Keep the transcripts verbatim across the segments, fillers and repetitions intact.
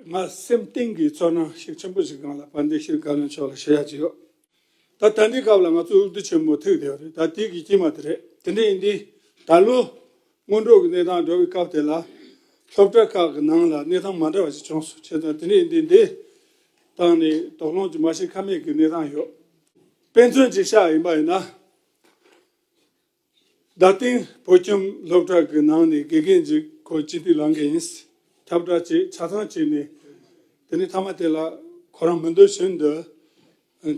ང་སེམས་གཏིང་གི་ཚོར་སྣང་ཤུགས་ཆེན་པོ་ཞིག་སྒང་ལ་དཔལ་ལྡན་ཤེས་རིག་བཀའ་བློན་མཆོག་ལ་ཞུ་ཡ་ཅིག་ཡོད། ད་ད་ལྟའི་སྐབས་ལ་ང་ཚོ་འུ་བསྡུ་ཆེན་མོ་ཐུག་བསྡད་ཡོད་རེད། ད་དེ་གི་དཀྱིལ་མ་དེ་རེད། དེ་འདྲ་ཡིན་དུས་ད་ལོ་སྔོན་འགྲོ་གི་གནས་སྟངས་འགྲོ་བའི་སྐབས་དེ་ལ་སློབ་གྲྭ་ཁག་གི་ནང་ལ་གནས་སྟངས་མ་འདྲ་བ་ཞིག་བྱུང་སོང་། བྱས་ཙང་དེ་འདྲ་ཡིན་དུས་འདི་བཏང་ནས་དོགས་སློང་ཅིག་མ་བྱེད་ཁ་མེད་ཀྱི་གནས་སྟངས་ཡོད། དཔེ་མཚོན་ཅིག་བཞག་ཡིན་པ་ཡིན་ན། རྡ་སྟེང་བོད་ཁྱིམ་སློབ་གྲྭ་གི་ནང་ནས་དགེ་རྒན་ཅིག་ཁོ་སྤྱི་འཐུས་ལངས་མཁན་ཡིན། ཁྱབ་བསྒྲགས་བྱས་ཆ་ཚང་བྱས་ནས། དེ་ནས་མཐའ་མ་དེ་ལ་ཁོ་རང་མི་འདོད་བཞིན་དུ་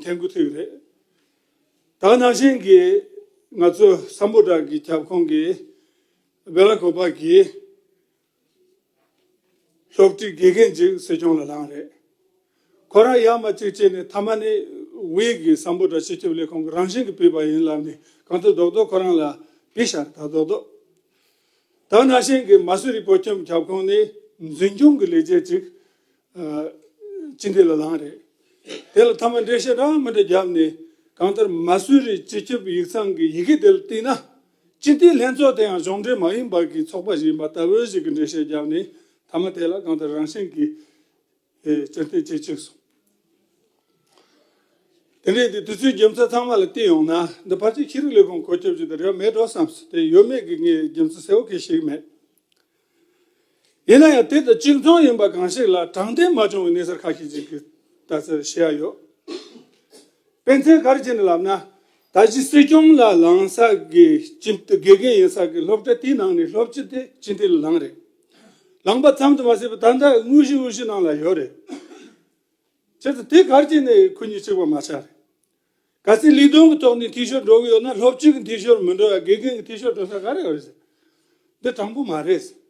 འཐེན་དགོས་ཐུག་རེད། ད་ནང་བཞིན་གྱི་ང་ཚོ་སམ་བྷོ་ཊ་གི་ཁྱབ་ཁོངས་ཀྱི་སྦེ་ལ་ཀོ་པ་གི་སློབ་ཁྲིད་དགེ་རྒན་ཅིག་སྲིད་སྐྱོང་ལ་ལངས་རེད། ཁོ་རང་ཡར་མར་ཅིག་བྱས་ནས་མཐའ་མ་ནས་ཝེ་གི་སམ་བྷོ་ཊ་སྤྱི་ཁྱབ་ལས་ཁུངས་ཀྱི་རང་བཞིན་གྱི་ཕུད་པ་ཡིན་ལབ་ནས་གང་ཐུབ་རྡོག་རྡོག་ཁོ་རང་ལ་ཕུད་བཞག་རེད། ད་རྡོག་རྡོག་ད་ནང་བཞིན་གྱི་མ་སུ་རི་བོད་ཁྱིམ་ཁྱབ་ཁོངས་ནས་འཛིན་སྐྱོང་གི་ལས་བྱེད་ཅིག་ཨ། སྤྱི་འཐུས་ལ་ལངས་རེད། དེ་ལ་མཐའ་མ་འགྲེལ་བཤད་འདྲ་མི་འདྲ་བརྒྱབ་ནས་གང་ལྟར་མ་སུ་རི་སྤྱི་ཁྱབ་ཡིག་ཚང་གི་ཡི་གེ་དེ་ལ་བལྟས་ན། སྤྱི་འཐུས་ལྷན་ཚོགས་དེ་ཡང་གཞུང་འབྲེལ་མ་ཡིན་པ་གི་ཚོགས་པ་ཞིག་ཡིན་པ་ལྟ་བུ་ཞིག་གི་འགྲེལ་བཤད་བརྒྱབ་ནས་མཐའ་མ་དེ་ལ་གང་ལྟར་རང་བཞིན་གྱི་ཨེ། སྤྱི་འཐུས་བྱེད་བཅུག་སོང་། དེ་ནས་འདི་དུས་ཚོད་རྒྱུ་མཚན་ཚང་མ་ལ་བལྟས་ཡོང་ན་འདི་ཕལ་ཆེར་ཤེས་རིག་ལས་ཁུངས་བཀོད་ཁྱབ་ཅིག་དང་འབྲེལ་བ་མེད་འགྲོ་བསམ་སོང་། དེ་ཡོད་མེད་ཀྱི་ངས་རྒྱུ་མཚན་གསལ་བོ་གང་ཞིག་མེད། ཡིན་ན་ཡང་དེ་དང་གཅིག་མཚུངས་ཡིན་པ་གང་ཞིག་ལ་དྲང་བདེན་མ་བྱུང་བའི་གནས་ཚུལ་ཁ་ཤས་ཅིག་གི་ལྟ་ཚུལ་བཤད་ཡ་ཡོད། དཔེ་མཚོན་ག་རེ་བྱས་ནས་ལབ་ན། ད་ཅི་སྲིད་སྐྱོང་ལ་ལངས་ས་གི་སྤྱི་འཐུས་དགེ་རྒན་ཡིན་ས་གི་སློབ་གྲྭ་དེའི་ནང་ནས་སློབ་སྤྱི་དེ་སྤྱི་འཐུས་ལ་ལངས་རེད། ལངས་པ་ཙམ་དུ་མ་ཟད་པར་ད་ལྟ་དངོས་གཞི་དབུས་གཞི་ནང་ལ་ཡོད་རེད། བྱས་ཙང་དེ་ག་རེ་བྱས་ནས་ཁོ་གཉིས་གཅིག་པ་མ་ཆགས་རེད། གལ་སྲིད་ལས་དོན་གྱི་ཐོག་ནས་འཐུས་ཤོར་འགྲོ་གི་ཡོད་ན་སློབ་སྤྱི་གི་འཐུས་ཤོར་མི་འགྲོ་ཡ་དགེ་རྒན་གྱི་འཐུས་ཤོར་འགྲོ་ས་ག་རེ་ཡོད་རེད་ཟེར། འདི་དྲང་པོ་མ་རེད་ཟེར།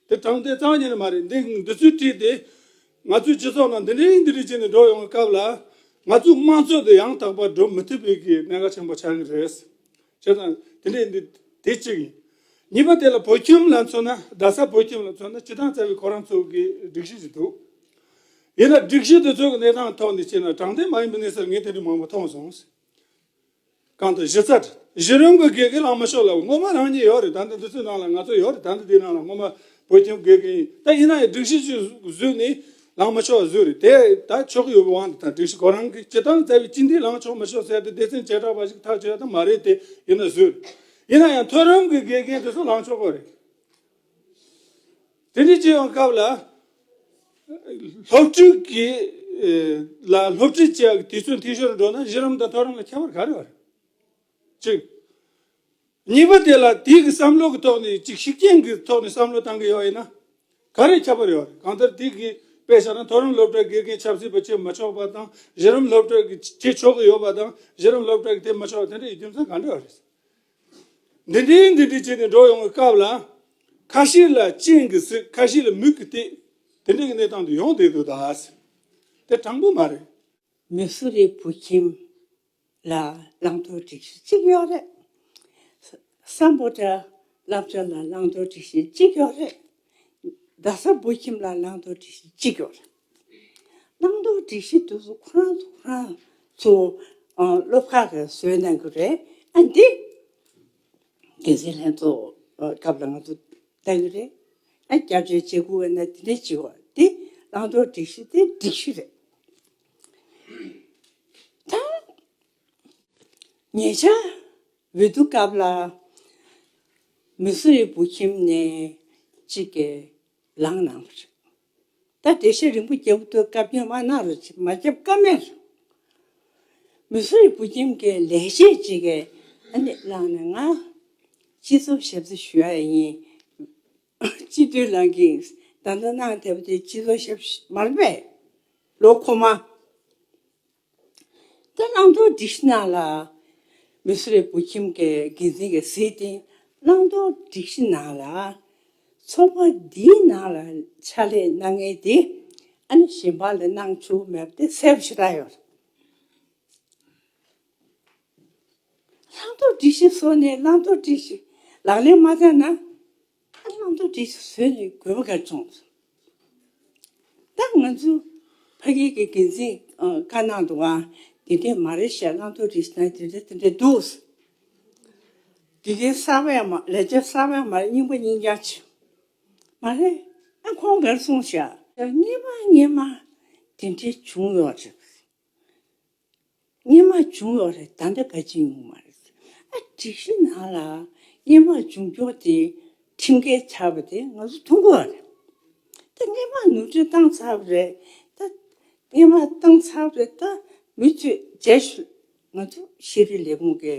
དེ་དྲང་བདེན་རྩ་བ་ཉིད་ནས་མ་རེད། འདི་འདི་ཚོའི་གྲས་དེ་ང་ཚོའི་སྤྱི་ཚོགས་ནང་འདི་འདྲའི་འདི་འདྲའི་བྱས་ནས་འགྲོ་ཡོང་བའི་སྐབས་ལ་ང་ཚོའི་དམངས་གཙོ་དེ་ཡང་དག་པར་འགྲོ་མི་ཐུབ་པའི་གི་གནད་འགག་ཆེན་པོ་ཆགས་ཀྱི་རེད། བྱས་ཙང་དེ་འདྲའི་འདི་དེ་གཅིག་ཡིན། གཉིས་པ་དེ་ལ་བོད་ཁྱིམ་ལ་མཚོན་ན། རྡ་ས་བོད་ཁྱིམ་ལ་མཚོན་ན་སྤྱི་བཏང་རྩ་བའི་ཁོ་རང་ཚོ་གི་སྒྲིག་གཞི་ཞིག་འདུག་ཡིན་ན་སྒྲིག་གཞི་དེ་ཚོ་གི་གནས་སྟངས་ཐོག་ནས་བྱས་ན་དྲང་བདེན་མ་ཡིན་པའི་གནས་ཚུལ་ངས་དེ་འདྲ་མང་པོ་མཐོང་སོང་། གང་ལྟར་གཞི་རྩ་གཞི་རིམ་གྱི་དགེ་རྒན་ལངས་མ་ཆོག་ལབ། སྔོན་མ་རང་ཉིད་ཡོད་རེད། ད་ལྟ་འདི་ཚོའི་ནང་ལ་ང་ཚོ་ཡོད་རེད། ད་ལྟ་འདིའི་ནང་ལ་སྔོན་མ་བོད་ཁྱིམ་དགེ་རྒན་ཡིན། ད་ཡིན་ན་ཡང་སྒྲིག་གཞི་ཞིག་བཟོས་ནས་ལངས་མ་ཆོག་བཟོས་རེད། དེ་ད་ཆོག་གི་ཡོད་པའི་དབང་དུ་ད་སྒྲིག་གཞི་ཁོ་རང་གི་སྤྱི་བཏང་རྩ་བའི་སྤྱི་འཐུས་ལངས་ཆོག་མ་ཆོག་ཟེར་དེ་སྡེ་ཚན་བྱེ་བྲག་པ་ཞིག་ཐག་གཅོད་ཡ་ད་མ་རེད། དེ་ཡིན་ན་བཟོས་རེད། ཡིན་ན་ཡང་མཐོ་རིམ་གྱི་དགེ་རྒན་དེ་ཚོ་ལངས་ཆོག་གི་རེད། དེ་འདྲ་བྱེད་ཡོང་སྐབས་ལ། སློབ་ཕྲུག་གི་ལ་སློབ་ཁྲིད་བྱེད་ཡག་གི་དུས་ཚོད་འཐུས་ཤོར་འགྲོ་ན་གཞི་རིམ་དང་མཐོ་རིམ་ལ་ཁྱད་པར་ག་རེ་ཡོད་རེད། གཅིག་གཉིས་པ་དེ་ལ་དེའི་གི་བསམ་བློ་གི་ཐོག་ནས་གཅིག་ཤུགས་རྐྱེན་གི་ཐོག་ནས་བསམ་བློ་བཏང་གི་ཡོད་ཡིན་ན། ག་རེ་ཁྱད་པར་ཡོད་རེད། གང་ལྟར་དེ་གི་དཔེ་བཞག་ན་མཐོ་རིམ་སློབ་གྲྭའི་དགེ་རྒན་ཆབ་སྲིད་པ་བྱེད་མ་ཆོག་པ་དང་། གཞི་རིམ་སློབ་གྲྭ་གི་བྱེད་ཆོག་གི་ཡོད་པ་དང་། གཞི་རིམ་སློབ་གྲྭ་གི་དེ་མ་ཆོག་པ་དེ་འདྲ་ཡི་རྒྱུ་མཚན་ག་འདྲ་ཡོད་རེད། འདི་འདྲའི་འདི་འདྲའི་བྱས་ནས་འགྲོ་ཡོང་བའི་སྐབས་ལ། ཁ་ཤས་ལ་སྤྱན་གྱིས་གཟིགས། ཁ་ཤས་ལ་མིག་གིས་བལྟས། དེ་འདྲའི་གནས་སྟངས་དེ་ཡོང་བསྡད་འདུག་ད། དེ་དྲང་པོ་མ་རེད། མི་སུ་རི་བོད་ཁྱིམ་ལ་བླང་དོར་སྒྲིག་གཞི་གཅིག་ཡོད་རེད། སམ་བྷོ་ཊ་སློབ་གྲྭ་ལ་བླང་དོར་སྒྲིག་གཞི་གཅིག་ཡོད་རེད། རྡ་ས་བོད་ཁྱིམ་ལ་བླང་དོར་སྒྲིག་གཞི་གཅིག་ཡོད་རེད། བླང་དོར་སྒྲིག་གཞི་དེ་ཚོ་ཁོ་རང་ཚོ་ཁོ་རང་ཚོ་ཨ། སློབ་ཁག་གིས་བཟོས་གནང་གི་རེད། ཨ་འདི་འགན་འཛིན་ལྷན་ཚོགས་ཨ། སྐབས་ལ་ང་ཚོ་བལྟ་གི་རེད། ཨ་བསྐྱར་བཅོས་བྱེད་དགོས་ན་དེ་འདྲ་བྱེད་དགོས། དེ་བླང་དོར་སྒྲིག་གཞི་དེ་སྒྲིག་གཞི་རེད། ད་ཉེ་ཆར་འོས་བསྡུ་སྐབས་ལ་མི་སུ་རི་བོད་ཁྱིམ་ནས་གཅིག་གིས་ལངས་གནང་བ་རེད། ད་འགྲེལ་བཤད་རིང་པོ་རྒྱབ་དུས་སྐབས་རྙོག་མ་གནང་རོགས་བྱེད། མ་རྒྱབ་ཀ་མེད་རེད། མི་སུ་རི་བོད་ཁྱིམ་གྱི་ལས་བྱེད་ཅིག་གིས་ཨ་ནི་ལངས་ནས་ང་སྤྱི་ཚོགས་ཞབས་ཕྱི་ཞུ་ཡ་ཡིན། སྤྱི་འཐུས་ལངས་ཀྱིན་ད་ལྟ་གནང་བསྡད་པ་དེ་སྤྱི་ཚོགས་ཞབས་ཕྱི་མ་རེད་པས། ལོ་ཁོ་མ། ད་བླང་དོར་སྒྲིག་གཞི་ནང་ལ་མི་སུ་རི་བོད་ཁྱིམ་གྱི་འགན་འཛིན་གྱིས་གཟིགས་ཏེ་བླང་དོར་སྒྲིག་གཞི་ནང་ལ་ཚོགས་པ་འདིའི་ནང་ལ་ཕྱག་ལས་གནང་མཁན་དེ་ཨ་ནི་གཞན་པ་ལ་གནང་ཆོག་མེད་པ་དེ་གསལ་པོ་ཞེ་དྲག་ཡོད་རེད། བླང་དོར་སྒྲིག་གཞི་བཟོས་ནས་བླང་དོར་སྒྲིག་གཞི་ལག་ལེན་མ་བསྟར་ན། ཨ་བླང་དོར་སྒྲིག་གཞི་བཟོས་ནས་དགོས་པ་ག་རེ་བྱུང་། ད་ང་ཚོ་ཕ་གི་གི་འགན་འཛིན་ཨ། བཀའ་གནང་འདུག་ཨ། དེ་འདྲས་མ་རེད་ཤག་བླང་དོར་སྒྲིག་གཞི་ནང་དེ་འདྲས་དེ་འདྲས་འདུག་དེ་གའི་གསར་པ་ཡང་མ། ལས་བྱེད་གསར་པ་ཡང་མ་རེད། རྙིང་པ་རྙིང་རྐྱང་ཆེ། མ་རེད། ཨ་ཁོང་ག་རེ་གསུངས་ཤག་སྔོན་མ་སྔོན་མ་དེ་འདྲའི་བྱུང་ཡོད་རེད། སྔོན་མ་བྱུང་ཡོད་རེད། ད་ལྟ་ག་ཅི་ཡོང་མ་རེད། ཨ་སྒྲིག་གཞི་ནང་ལ་སྔོན་མ་བྱུང་ཕྱོགས་དེ་ཁྲིམས་འགལ་ཆགས་པ་དེ་ང་ཚོ་མཐོང་གི་ཡོད་རེད། ད་སྔོན་མ་ནོར་འཁྲུལ་བཏང་ཚར་བ་རེད། ད་སྔོན་མ་བཏང་ཚར་བ་རེད། ད་མུ་མཐུད་རྗེས་ཤུལ་ང་ཚོ་ཤེས་རིག་ལས་ཁུངས་ཀྱི་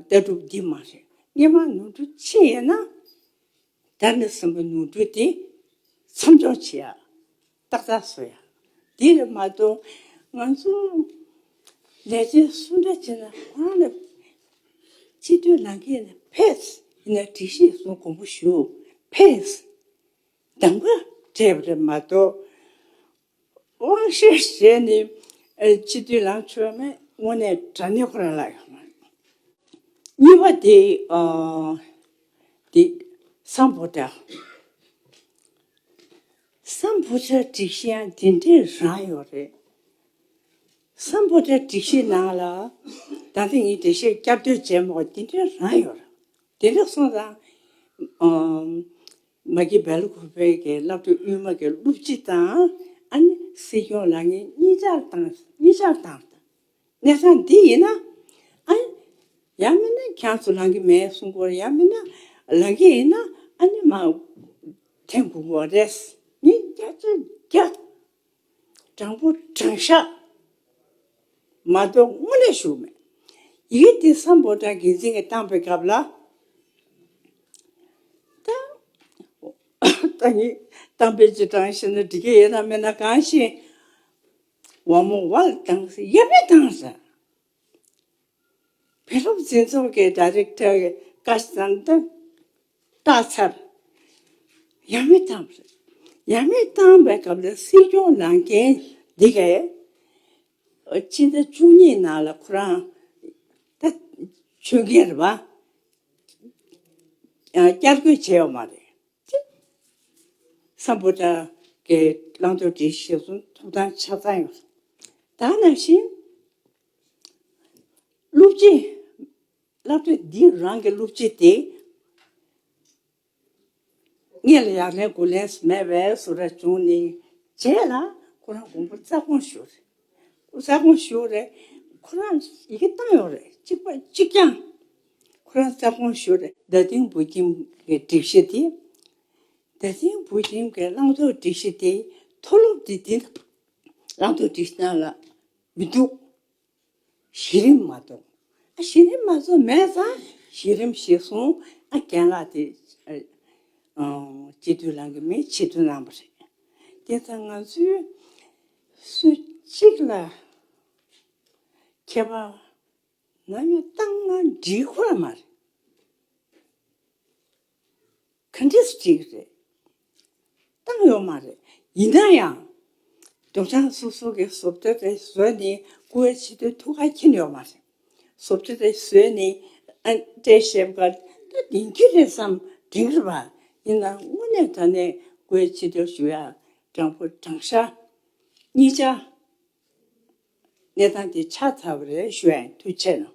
ལྟ་གྲུབ་འདི་མ་རེད། སྔོན་མ་ནོར་འཁྲུལ་ཕྱིན་ཡོད་ན། ད་ནི་སེམས་པ་ནོར་འཁྲུལ་དེ་མཚམས་འཇོག་བྱེད་ཡ། ཏག་ཏག་བཟོ་ཡ། དེ་རེད་མ་གཏོགས་ང་ཚོ་ལས་བྱེད་སུ་འདྲ་བྱས་ན་ཁོ་རང་ལ་སྤྱི་འཐུས་ལངས་མཁན་ལ་ཕེབས་ཡིན་ན་སྒྲིག་གཞི་སོགས་དགོངས་པ་ཞུ་ཕེབས་གདམ་ག་སྤྲད་པ་རེད་མ་གཏོགས། དབང་ཤེད་བྱས་ནས་ཨ་སྤྱི་འཐུས་ལངས་ཆོག་མེད་དངོས་གནས་དྲང་གནས་ཁོ་རང་ལ་ཡོད་མ་རེད། གཉིས་པ་དེ་ཨ་དེ་སམ་བྷོ་ཊ། སམ་བྷོ་ཊ་སྒྲིག་གཞི་ཡང་དེ་འདྲའི་རང་ཡོད་རེད། སམ་བྷོ་ཊ་སྒྲིག་གཞི་ནང་ལ་ད་ལྟ་ངས་འགྲེལ་བཤད་བསྐྱར་ཟློས་བྱས་མ་དགོས། དེ་འདྲའི་རང་ཡོད་རེད། དེ་འདྲ་སོང་ཙང་ཨ་མ་གི་སྦེལ་ཀོབ་གི་སློབ་གྲྭ་དབུས་མ་གི་སློབ་སྤྱི་དང་ཨ་ནི་སྲིད་སྐྱོང་ལངས་མཁན་གཉིས་ཆར་བཏང་གཉིས་ཆར་བཏང་། གནས་སྟངས་འདི་ཡིན་ན་ཨ་ནི་ཡང་མིན་ན་ཁྱེད་ཚོ་ལངས་ཀྱི་མེད་གསུང་དགོས་རེད། ཡང་མིན་ན་ལངས་ཀྱི་ཡིན་ན་ཨ་ནི་མ་འཐེན་དགོས་དགོས་རེད། ངས་བསྐྱར་ཟློས་བརྒྱབ། དྲང་པོ་དྲང་བཞག་མ་གཏོགས་དངོས་གནས་ཞུ་མེད། ཡི་གེ་འདི་སམ་བྷོ་ཊ་འགན་འཛིན་གྱིས་བཏང་པའི་སྐབས་ལ། ད་ད་ནི་གཏམ་དཔེ་ཅིག་དྲངས་ཤེས་ན་འགྲིག་གི་ཡོད་ན་མེད་ན་གང་ཤེས། ཝ་མོ་ཝལ་བཏང་ཟེར་ཡ་མེད་བཏང་ཟེར། བོད་སློབ་འཛིན་ཚོགས་ཀྱི་ཌའི་རེག་ཊར་གྱི་བཀའ་བསྩལ་ཏེ་བཏགས་ཚར། ཡ་མེད་བཏང་བ་རེད། ཡ་མེད་བཏང་བའི་སྐབས་ལ་སྲིད་སྐྱོང་ལངས་མཁན་འདི་གས་སྤྱི་ཟླ་བཅུ་གཉིས་ནང་ལ་ཁོ་རང་ད་ཆོས་རྒྱལ་རེད་པ། བསྐྱར་བསྐོ་བྱས་ཡོད་མ་རེད། སམ་བྷོ་ཊ་གི་བླང་དོར་སྒྲིག་གཞི་གཞིར་བཟུང་ཐོབ་ཐང་ཆ་ཚང་ཡོད། ད་ནང་བཞིན་སློབ་སྤྱི་སློབ་གྲྭ་འདི་རང་གི་སློབ་སྤྱི་དེ་སྔོན་ལ་ཡར་ལེན་དགུ་ལེན་མེད་པའི་བཟོ་གྲྭ་བྱུང་ནས་རྗེས་ལ་ཁོ་རང་དགོངས་པ་རྩ་དགོངས་ཞུ་རེད། རྩ་དགོངས་ཞུ་རེད། ཁོ་རང་ཡི་གེ་བཏང་ཡོད་རེད། གཅིག་པ་གཅིག་རྐྱང་ཁོ་རང་རྩ་དགོངས་ཞུ་རེད། རྡ་སྟེང་བོད་ཁྱིམ་གྱི་སྒྲིག་གཞི་དེ། རྡ་སྟེང་བོད་ཁྱིམ་གྱི་བླང་དོར་སྒྲིག་གཞི་དེ་མཐོ་སློབ་དེ་དེ་བླང་དོར་སྒྲིག་གཞི་ནང་ལ་མི་འདུག་གཞི་རིམ་མ་གཏོགས། ཨ་གཞི་རིམ་མ་གཏོགས་མེད་ཙང་གཞི་རིམ་གཞིར་བཟུང་ཨ་རྒན་ལགས་དེ་ཨ་སྤྱི་འཐུས་ལངས་ཀྱི་མེད་ཆེད་དུ་གནང་བ་རེད། དེ་ཙང་ང་ཚོས་སུ་གཅིག་ལ་ཁྱད་པར་ནམ་ཡང་བཏང་ན་འགྲིག་ཁོ་ར་མ་རེད། ག་འདྲས་སེ་བྲིས་རེད། བཏང་ཡོད་མ་རེད། ཡིན་ན་ཡང་། དུང་སྒྲ་སོ་སོ་གི་བཟོ་ལྟ་དེ་བཟོས་ནས་བཀུར་འོས་ཆེ་བསྟོད་ཐུགས་ཁ་མཁྱེན་ཡོད་མ་རེད། བཟོ་ལྟ་དེ་བཟོས་ནས་ཨ་སྤྲད་བཞག་པ་ད་བདེན་རྒྱུ་རེད་བསམ་དྲན་གི་རེད་པ། ཡིན་ནའང་དངོས་གནས་དྲང་གནས་བཀུར་འོས་ཆེ་བསྟོད་ཞུ་ཡ་དྲང་པོ་དྲང་བཞག་གཉིས་ཆ། གནས་སྟངས་དེ་ཆགས་ཚར་བ་རེད་ཞུ་ཡ་ཡིན། ཐུགས་རྗེ་གནང་།